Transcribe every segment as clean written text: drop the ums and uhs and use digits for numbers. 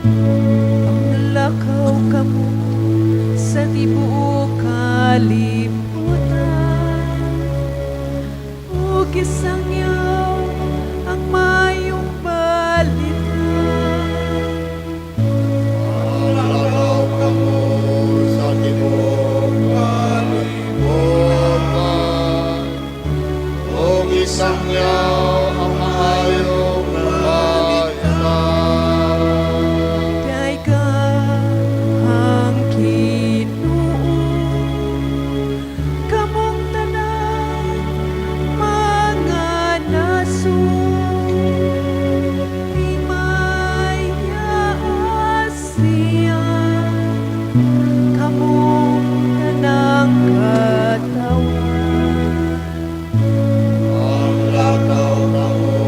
Panglakaw kamo sa tibuok kalibutan ug isangyaw ang maayong balita. Lakaw kamo sa tibuok kalibutan ug isangyaw ang maayong balita. Dayga ang Ginoo, kamong tanan mga nasod, himayaa siya, kamong tanang katawhan. Lakaw kamo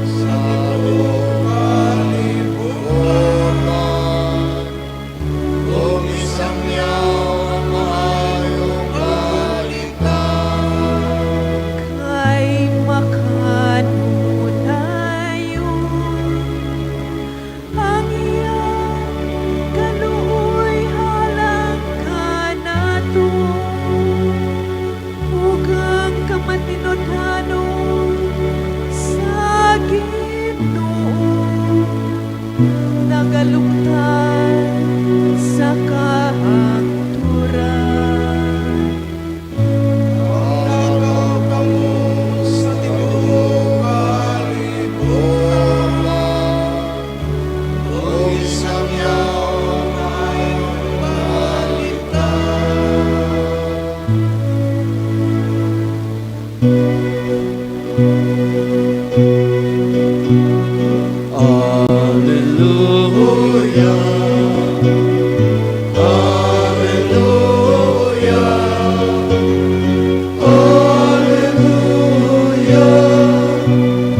sa tibuok kalibutan ug isangyaw ang maayong balita. Kay makanunayon ang iyang kaluoy alang kanato ug ang kamatinud-anon sa Ginoo nagaluptad sa kahangturan. Lakaw kamo sa tibuok kalibutan ug isangyaw ang maayong balita. Alleluia, Alleluia, Alleluia,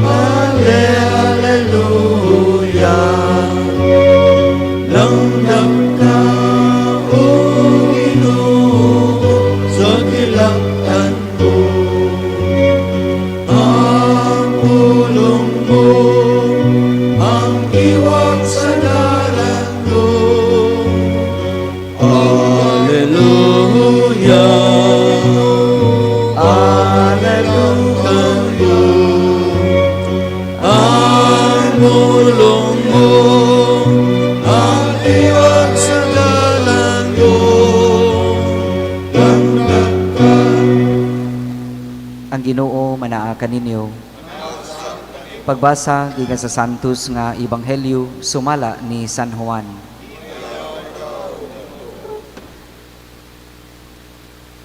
Ale, Alleluia. Langdang ka, O Ginoo, sa kilangtan ko. Ang pulong mo, ang iwang sa dalan ko. Alleluia, Alleluia. Ang pulong mo, ang iwang sa dalan ko. Langdang ka. Ang Ginoo manaa kaninyo. Pagbasa gikan sa Santos nga Ebanghelyo sumala ni San Juan.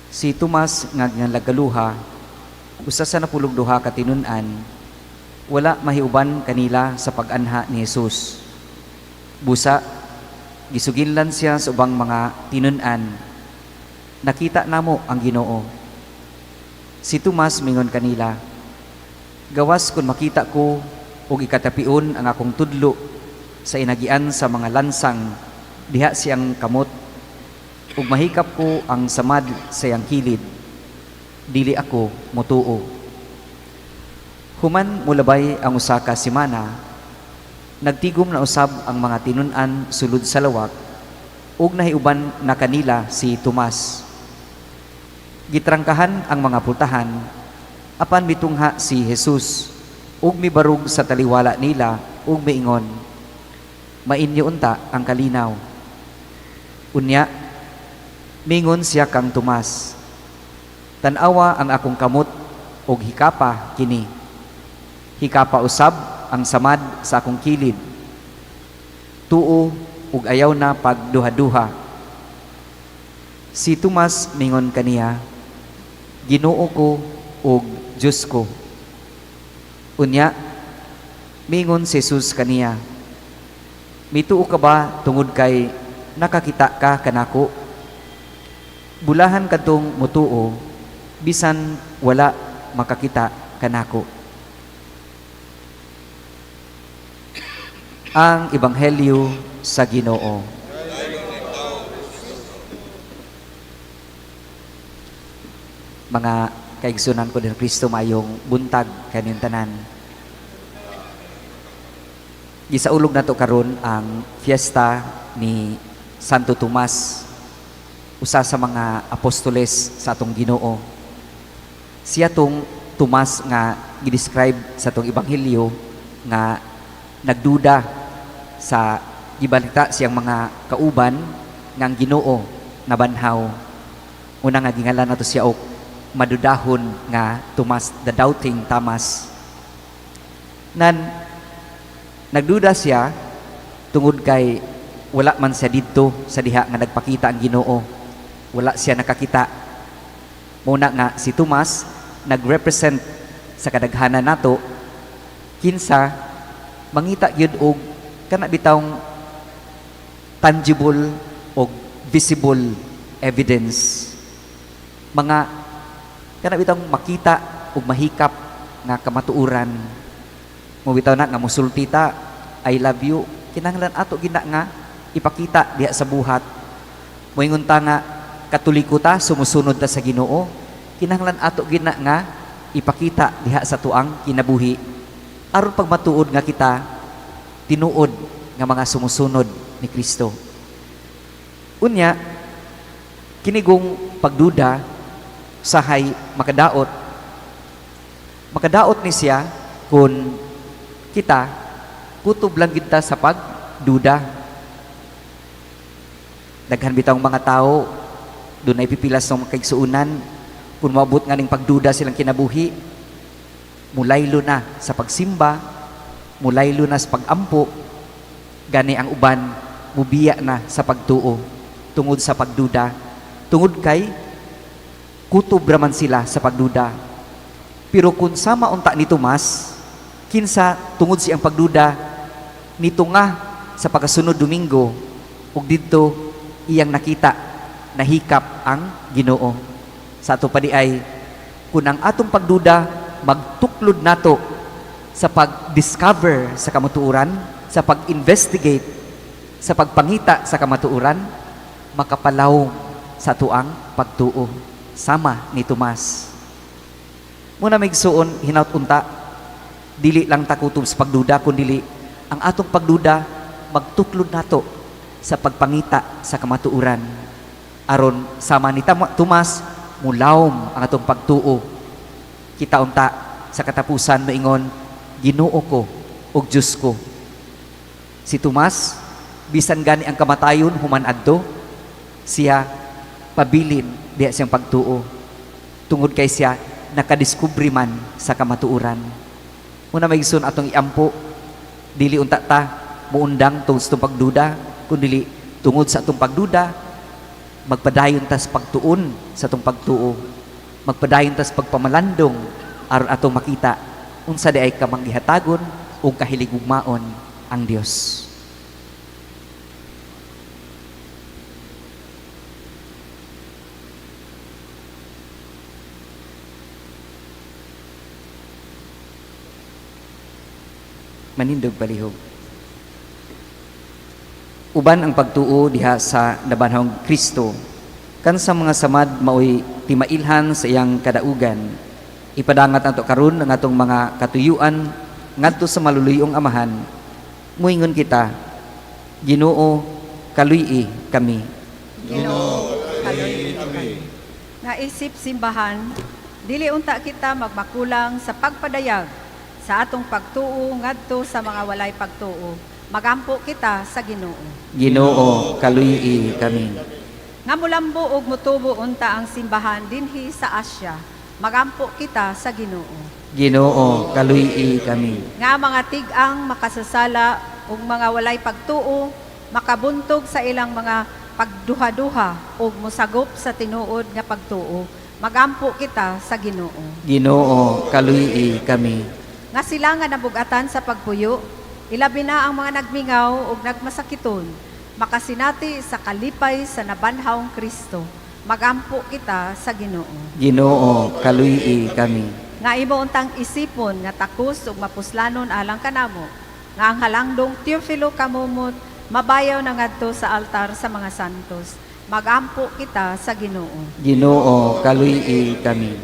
Si Tomas nga nalagaluha, usa sa 12 ka tinun-an, wala mahiuban kanila sa pag-anha ni Jesus. Busa, gisuginlan siya sa ubang mga tinun-an. "Nakita namo ang Ginoo." Si Tomas mingon kanila, "Gawas kung makita ko og ikatapion ang akong tudlo sa inagian sa mga lansang diha siyang kamot ug mahikap ko ang samad sa iyang kilid, dili ako motuo." Human mulabay ang usa ka semana, nagtigom na usab ang mga tinun-an sulod sa lawak ug nahiuban na kanila si Tomas. Gitrangkahan ang mga pultahan, apan mitungha si Jesus ug mibarog sa taliwala nila ug miingon, "Mainyo unta ang kalinaw." Unya, mingon siya kang Tomas, "Tan-awa ang akong kamot ug hikapa kini. Hikapa usab ang samad sa akong kilid. Tuo ug ayaw na pagduha-duha." Si Tomas mingon kaniya, "Ginoo ko ug Dios ko." Unya, mingon si Jesus kaniya, "Mituo ka ba tungod kay nakakita ka kanako? Bulahan kadtong mutuo bisan wala makakita kanako." Ang Ebanghelyo sa Ginoo. Mga kaigsunan ko din Kristo, maayong buntag kaninyong tanan. Gisaulog nato karon ang fiesta ni Santo Tomas, usa sa mga apostoles sa atong Ginoo. Siya tong Tomas nga gi-describe sa atong ebanghelyo nga nagduda sa gibalita siyang mga kauban nga ang Ginoo nabanhaw. Una nga gingalan nato siya og madudahon nga Tomas, the doubting Thomas. Nan nagduda siya tungod kay wala man siya didto sa diha nga nagpakita ang Ginoo. Wala siya nakakita. Muna nga si Tomas nagrepresent sa kadaghanan nato kinsa mangita gyud og kana bitawng tangible og visible evidence. Mga kana bitawng makita ug mahikap nga kamatuoran. Mo bitaw na nga musulti ta, "I love you," kinahanglan ato gina nga ipakita diha sa buhat. Moingon ta nga Katoliko ta, sumusunod ta sa Ginoo, kinahanglan ato gina nga ipakita diha sa tuang kinabuhi aron pagmatuod nga kita tinuod nga mga sumusunod ni Kristo. Unya, kinigong pagduda sahay makadaot. Makadaot ni siya kung kita kutob lang gid ta sa pagduda. Daghan bitawng mga tao dunay pipilas ng mga kaigsuonan kung moabot nga ning pagduda silang kinabuhi, mulaylo na sa pagsimba, mulaylo na sa pagampo, gani ang uban mubiya na sa pagtuo tungod sa pagduda, tungod kay kutob raman sila sa pagduda. Pero kung sama unta ni Tomas, kinsa tungod siyang pagduda nitunga sa pagkasunod Domingo ug didto iyang nakita, nahikap ang Ginoo. Sa ato pa di ay kung ang atong pagduda magtuklod nato sa pag-discover sa kamatuoran, sa pag-investigate, sa pagpangita sa kamatuoran, makapalawom sa tuang pagtuo sama ni Tomas. Muna mga igsuon, hinaut unta dili lang ta kutob sa pagduda, kun dili ang atong pagduda magtuklod nato sa pagpangita sa kamatuoran aron sama ni Tomas mulawom ang atong pagtuo. Kita unta sa katapusan maingon, "Ginoo ko ug Dios ko." Si Tomas, bisan gani ang kamatayon human adto siya, pabilin diha siyang pagtuo tungod kay siya nakadiskubre man sa kamatuoran. Una mga igsoon, atong iampo, dili unta ta muundang tungod sa atong pagduda, kun dili tungod sa atong pagduda magpadayon ta sa pagtuon sa atong pagtuo, magpadayon ta sa pagpamalandong aron atong makita unsa di ay kamanggihatagon ug kahiligugmaon ang Dios. Manindog palihog. Uban ang pagtuo diha sa nabanhawng Kristo. Kan sa mga samad maoy timailhan sa iyang kadaugan. Ipadangat nato karon ang atong mga katuyuan ngadto sa maluluyong Amahan. Muingon kita, Ginoo, kaluy-i kami. Ginoo, kaluy-i kami. Naisip simbahan, dili unta kita magmakulang sa pagpadayag sa atong pagtuo ngadto sa mga walay pagtuo. Magampo kita sa Ginoo. Ginoo, kaluy-i kami. Nga mulambo og mutubo unta ang simbahan dinhi sa Asya. Magampo kita sa Ginoo. Ginoo, kaluy-i kami. Nga mga tig-ang makasasala ug mga walay pagtuo makabuntog sa ilang mga pagduha-duha ug mosagop sa tinuod nga pagtuo. Magampo kita sa Ginoo. Ginoo, kaluy-i kami. Nga sila nga nabugatan sa pagpuyo, ilabi na ang mga nagmingaw ug nagmasakiton, makasinati sa kalipay sa nabanhawng Kristo. Magampo kita sa Ginoo. Ginoo, kaluy-i kami. Nga imo untang isipon nga takos ug mapuslanon alang kanamo, nga ang halangdong Teofilo Camomot mabayaw na ngadto sa altar sa mga santos. Magampo kita sa Ginoo. Ginoo, kaluy-i kami.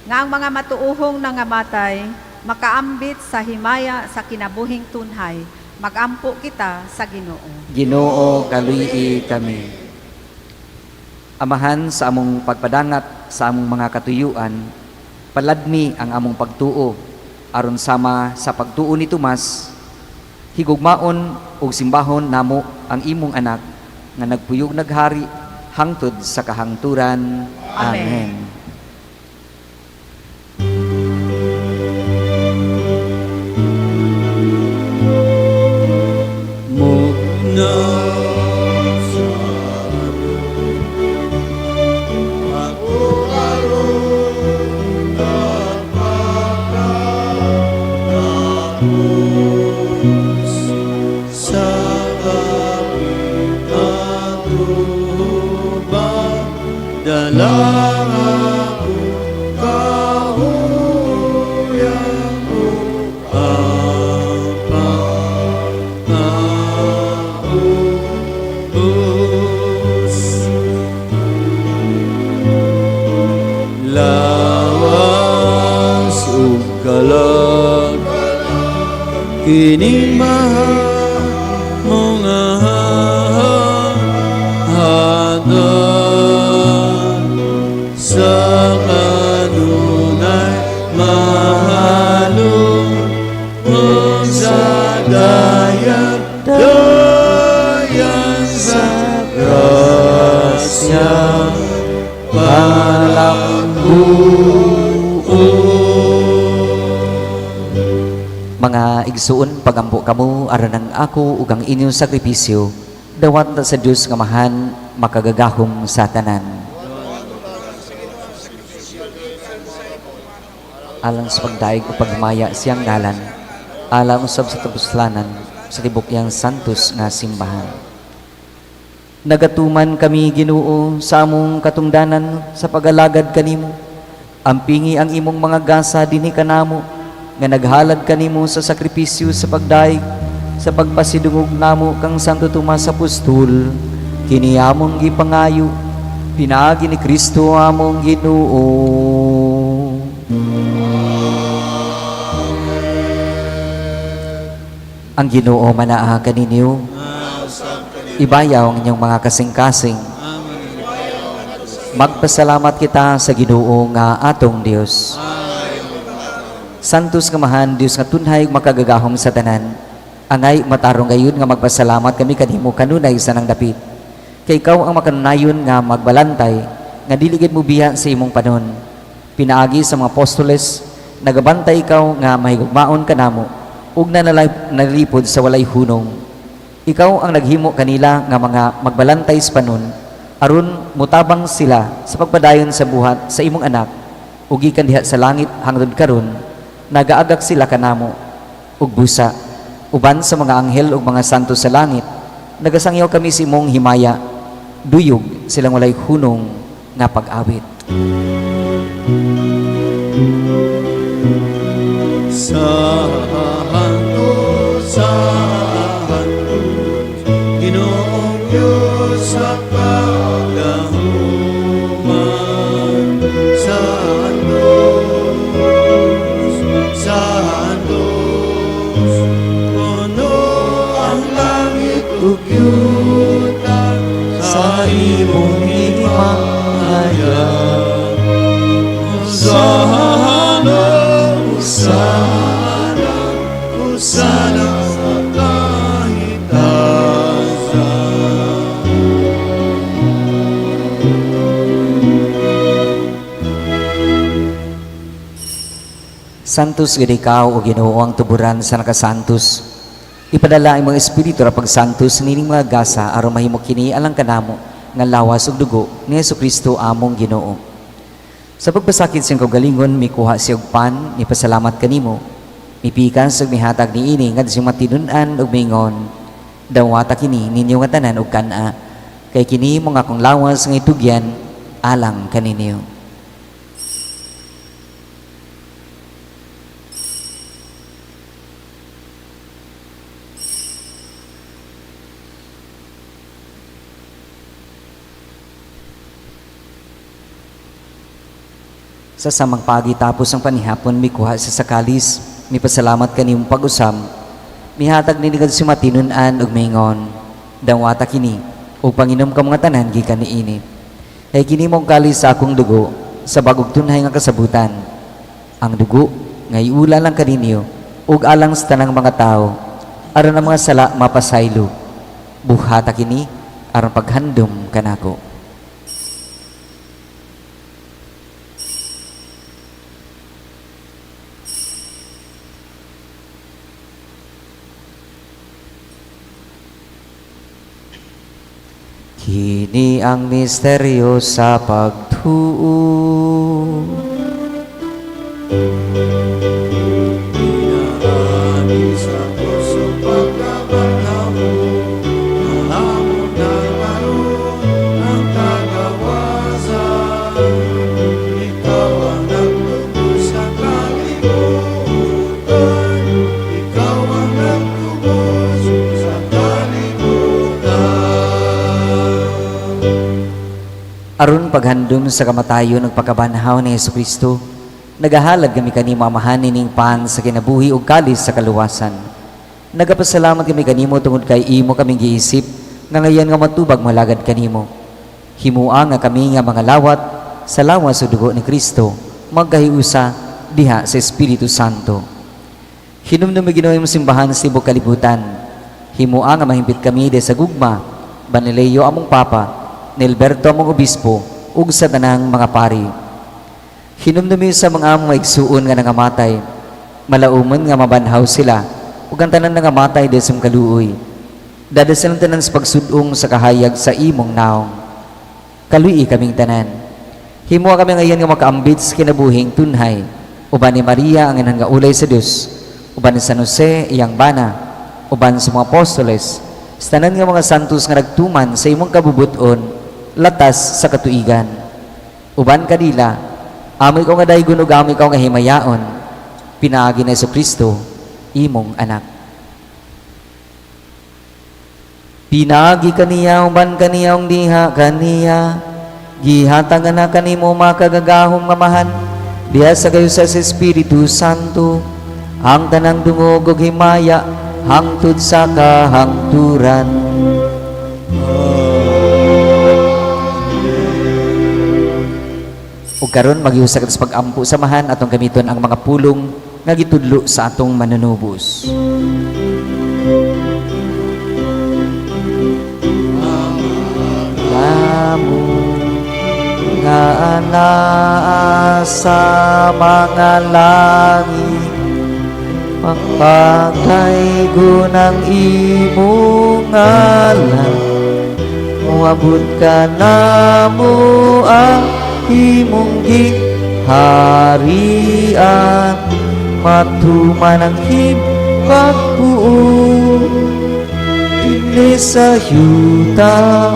Nga ang mga matuohong nangamatay makaambit sa himaya sa kinabuhing tunhay. Magampo kita sa Ginoo. Ginoo, kaluy-i kami. Amahan, sa among pagpadangat sa among mga katuyuan, paladmi ang among pagtuo aron sama sa pagtuo ni Tomas, higugmaon ug simbahon namo ang imong anak nga nagpuyog naghari hangtod sa kahangturan. Amen. Amen. Mugna sa ako karon nagpakatapos sa kapitatuban dala ako kahuyan ko ang pangubos. Lawas ug kalag kining mahal mo nga hatag sa kanunay mahalong ug sa dayag dayan sa grasya palangbuon. Mga igsuon, pagampo kamo aron ang ako ug ang inyong sakripisyo dawat ta sa Dios nga Amahan makagagahom sa tanan. Alang sa pagdaig o paghimaya siyang ngalan, alang usab sa kapuslanan sa tibok iyang santos nga simbahan. Nagatuman kami, Ginoo, sa among katungdanan sa pag-alagad kanimo. Ampingi ang imong mga gasa dinhi kanamo nga naghalad kanimo sa sakripisyo sa pagdaig sa pagpasidungog namo kang Santo Tomas Apostol. Kini among gipangayo pinaagi ni Kristo among Ginoo. Ang Ginoo manaa kaninyo. Ibayaw ang inyong mga kasing-kasing. Magpasalamat kita sa Ginoo nga atong Dios. Santos nga Amahan, Dios nga tunhay ug makagagahom sa tanan. Angay matarong gayon nga magpasalamat kami kanimo kanunay sa nang dapit. Kay ikaw ang makanunayon nga magbalantay nga dili gid mo biya sa imong panon. Pinaagi sa mga apostoles, nagabantay ikaw nga mahigugmaon kanamo ug nalipod sa walay hunong. Ikaw ang naghimo kanila nga mga magbalantay sa panon aron mutabang sila sa pagpadayon sa buhat sa imong anak ug gikan diha sa langit hangtod karon nagaagak sila kanamo ug busa uban sa mga anghel ug mga santo sa langit nagasangyaw kami sa imong himaya, duyog silang walay hunong nga pag-awit. Santo, Santo, Ginoong Diyos sa kagahuman. Santo, Santo, puno ang langit ug yuta sa imong himaya. Hosana, Hosana, Hosana sa kahitasan. Santos gid ikaw o Ginoo ang tuburan sa nakasantos. Ipadala ang imong espiritu ra pagsantos nining mga gasa aron mahimo kini alang kanamo nga lawas ug dugo ni Hesukristo among Ginoo. Sa pagpasakit sa iyang kaugalingon, mikuha siya og pan, mipasalamat kanimo. Mipikas ug mihatag niini ngadto sa matinun-an ug miingon, "Dawata kini ninyo nga tanan ug kan-a, kay kini mao akong lawas nga itugyan alang kaninyo." Sa samang pagi tapos ang panihapon, mikuha sa kalis, mipasalamat kanimong pag-usam. Mihatag nini kadto sa matinun-an ug miingon, "Dawata kini ug panginom kamo nga tanan gikan niini. Kay kini mao'ng kalis sa akong dugo sa bag-ong tunhay nga kasabutan. Ang dugo nga iula alang kaninyo ug alang sa tanang mga tawo aron ang mga sala mapasaylo. Buhata kini aron paghandom kanako." Kini ang misteryo sa pagtuo. Pinaagi sa puso pagkabanhaw mo, Nahamon na karon ang kagawasan. Ikaw ang nagtubos sa kalibutan. Ikaw ang nagtubos sa kalibutan. Aron paghandom sa kamatayon ug pagkabanhaw ni Hesukristo, nagahalad kami kanimo, Amahan, ining pan sa kinabuhi ug kalis sa kaluwasan. Nagapasalamat kami kanimo tungod kay imo kaming giisip nga ngayan nga matubag malagad kanimo. Himua nga kami nga mga lawat sa lawas ug dugo ni Kristo magkahiusa diha sa Espiritu Santo. Hinumdumi, Ginoo, imong simbahan sa tibuok kalibutan. Himua nga mahimpit kami sa gugma, uban ni Leo among Papa, ni Alberto among Obispo, ug sa tanang mga pari. Hinumdumi sa mga among igsuon nga nangamatay, malaumon nga mabanhaw sila, ug ang tanan nangamatay di sa kaluoy. Dad-a silang tanan sa pagsud-ong sa kahayag sa imong naong. Kaluy-i kaming tanan. Himua kami ngayon nga makaambit sa kinabuhing tunhay, uban ni Maria ang inahan nga ulay sa Dios, uban ni San Jose iyang bana, uban sa mga apostoles, sa tanan nga mga santos nga nagtuman sa imong kabubuton, latas sa katuigan. Uban kanila, amo ikaw nga daygon ug amo ikaw nga himayaon, pinaagi ni Kristo, imong anak. Pinaagi kaniya, uban kaniya, ug diha kaniya, gihatag na kanimo makagagahom nga Amahan, diha sa kahiusa sa Espiritu Santo, ang tanang dungog ug himaya hangtod sa kahangturan. Ug karon maghiusa kita sa pag-ampo sa Amahan, atong gamiton ang mga pulong nga gitudlo sa atong manunubos. Namo nga anaa sa mga langit, Pagpakaygun ang imong ngalan, Moabot kanamo ang imong giharian, Matuman ang pagbuot dinhi sa yuta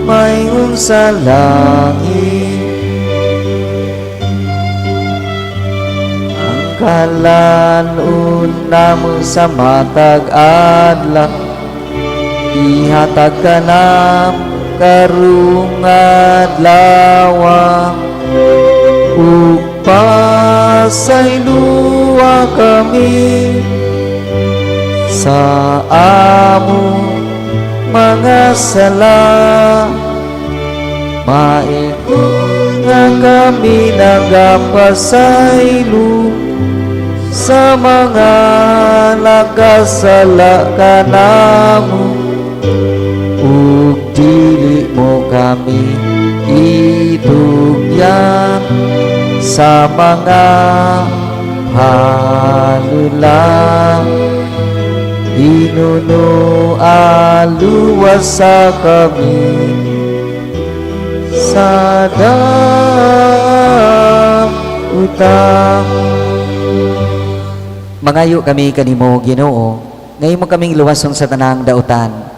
maingon sa langit. Ang kalan-on namo sa matag adlaw ihatag kanamo karong adlaw, ug pasayloa kami sa among mga sala, maingon nga kami nagapasaylo sa mga nakasala kanamo, ug dili mo kami itugyan sa mga halula. Hinunoa luwasa kami sa dautan. Mangayo kami kanimo, Ginoo, nga imo kaming luwason sa tanang dautan.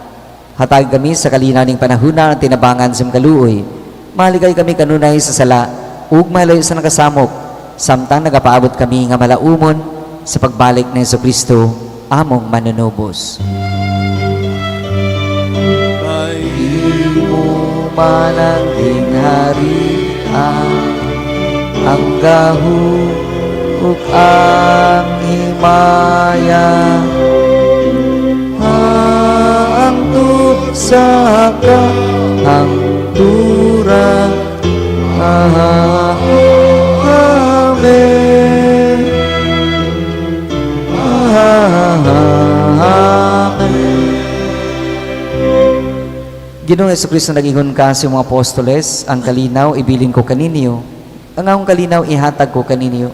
Hatag kami sa kalinaw ning panahuna ang tinabangan sa kaluoy. Malikay kami kanunay sa sala ug malayo sa nakasamok, samtang nagapaabot kami nga malaumon sa pagbalik ni Kristo among manunubos. Kay Imo man ang gingharian, ang gahom ug ang himaya. Kahangturan. Amen. Amen. Ginoong Kristo, nag-ingon ka sa mga apostoles, "Ang kalinaw ibilin ko kaninyo, ang akong kalinaw ihatag ko kaninyo.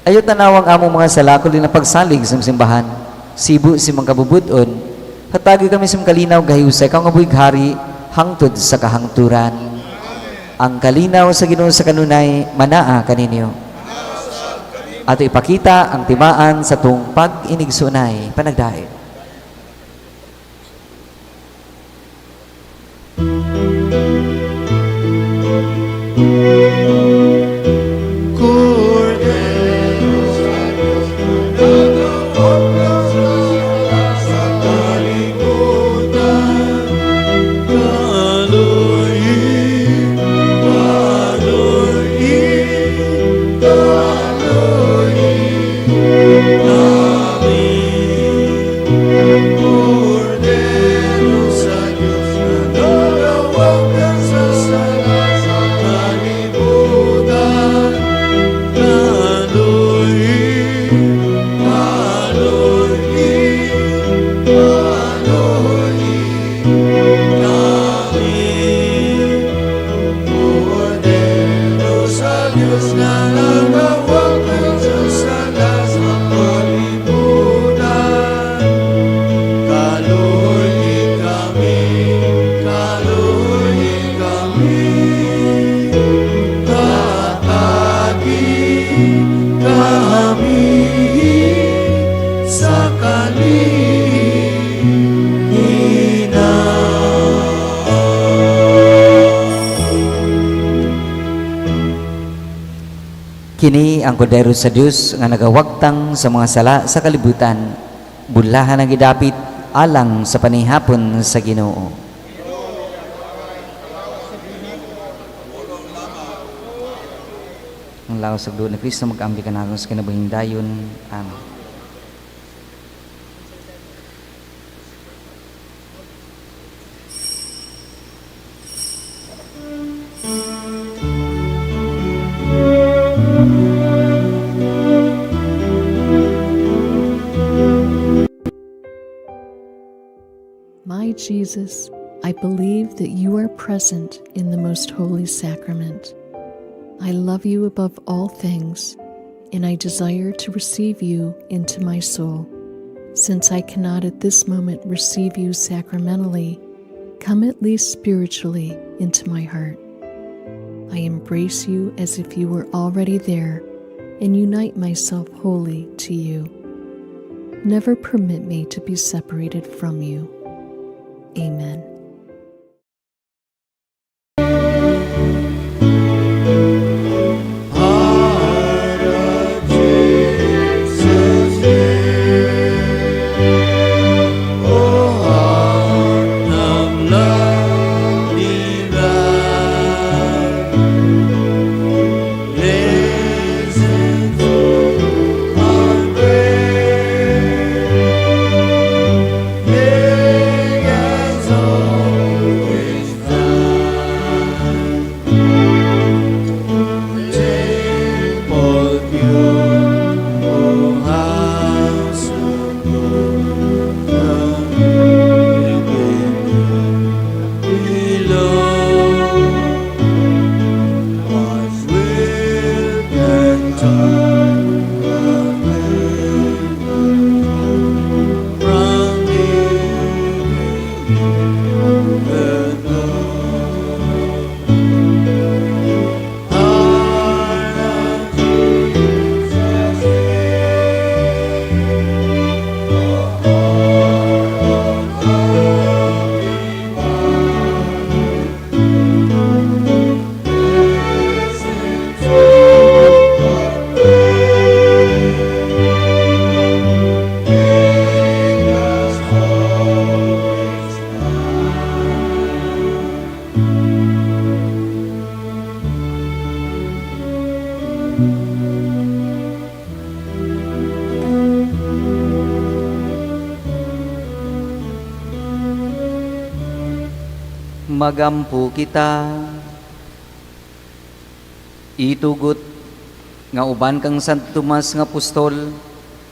Ayaw tanawang among mga sala kundi ang pagsalig sa simbahan. Sibo sa imong kabubut-on. Hatagi kami sa kalinaw gahiusa ikaw nga buhig hari hangtod sa kahangturan." Ang kalinaw sa Ginoo sa kanunay manaa kaninyo. Ato ipakita ang timaan sa atong pag-inigsunay. Panagdait. Kordero sa Diyos nagawagtang sa kalibutan, Kaloy, kaloy, kaloy namin. Kordero sa Diyos nagawagtang sa sala sa kalibutan, Kaloy, kaloy, kaloy namin. Kordero sa Diyos na nagawagtang sa sala sa kalibutan, Kaloy kami, kaloy kami, Hatagi kami sa kalinaw. Kini ang kordero sa Dios nga nagawagtang sa mga sala sa kalibutan. Bulahan ang gidapit alang sa panihapon sa Ginoo. Ang lawas ug dugo ni Kristo mag-ambi kanato sa kinabuhing dayon. Amen. My Jesus, I believe that you are present in the most holy sacrament. I love you above all things, and I desire to receive you into my soul. Since I cannot at this moment receive you sacramentally, come at least spiritually into my heart. I embrace you as if you were already there and unite myself wholly to you. Never permit me to be separated from you. Amen. Heart of Jesus, O heart of love divine, listen to our prayer, make us Magampo kita. Itugot nga uban kang Santo Tomas nga apostol,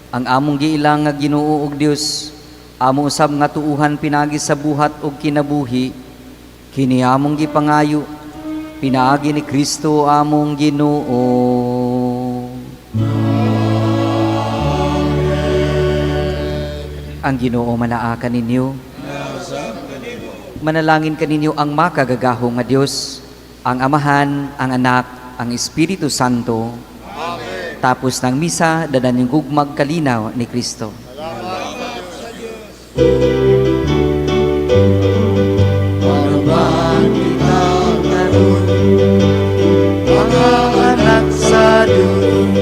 ang among giilang nga Ginoo ug Dios, amo usab nga tuuhan pinagi sa buhat ug kinabuhi, kini among gipangayo pinaagi ni Kristo among Ginoo. Ang Ginoo manaa kaninyo. Manalangin kaninyo ang makagagahom nga Dios, ang Amahan, ang Anak, ang Espiritu Santo. Amen. Tapos ng misa, dadan yung gugmag kalinaw ni Kristo. Panubahan kita karon, mga anak sa Diyos,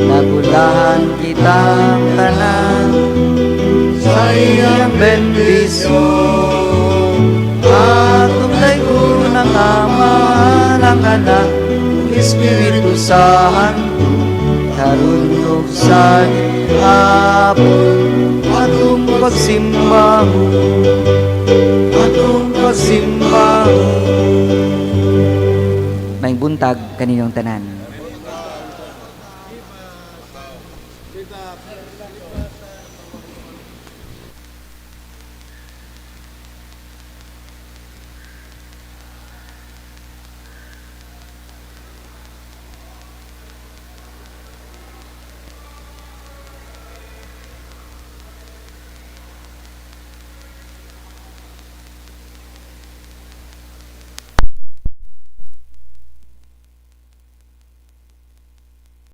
Nagulahan kitang tanan sa iyang bendisyon. Atong laygon ang Ama, ang Anak, ug Espiritu Santo, karon ug sa gihapon, atong pagsimbahon, atong pagsimbahon. Maayong buntag kaninyong tanan. Kita.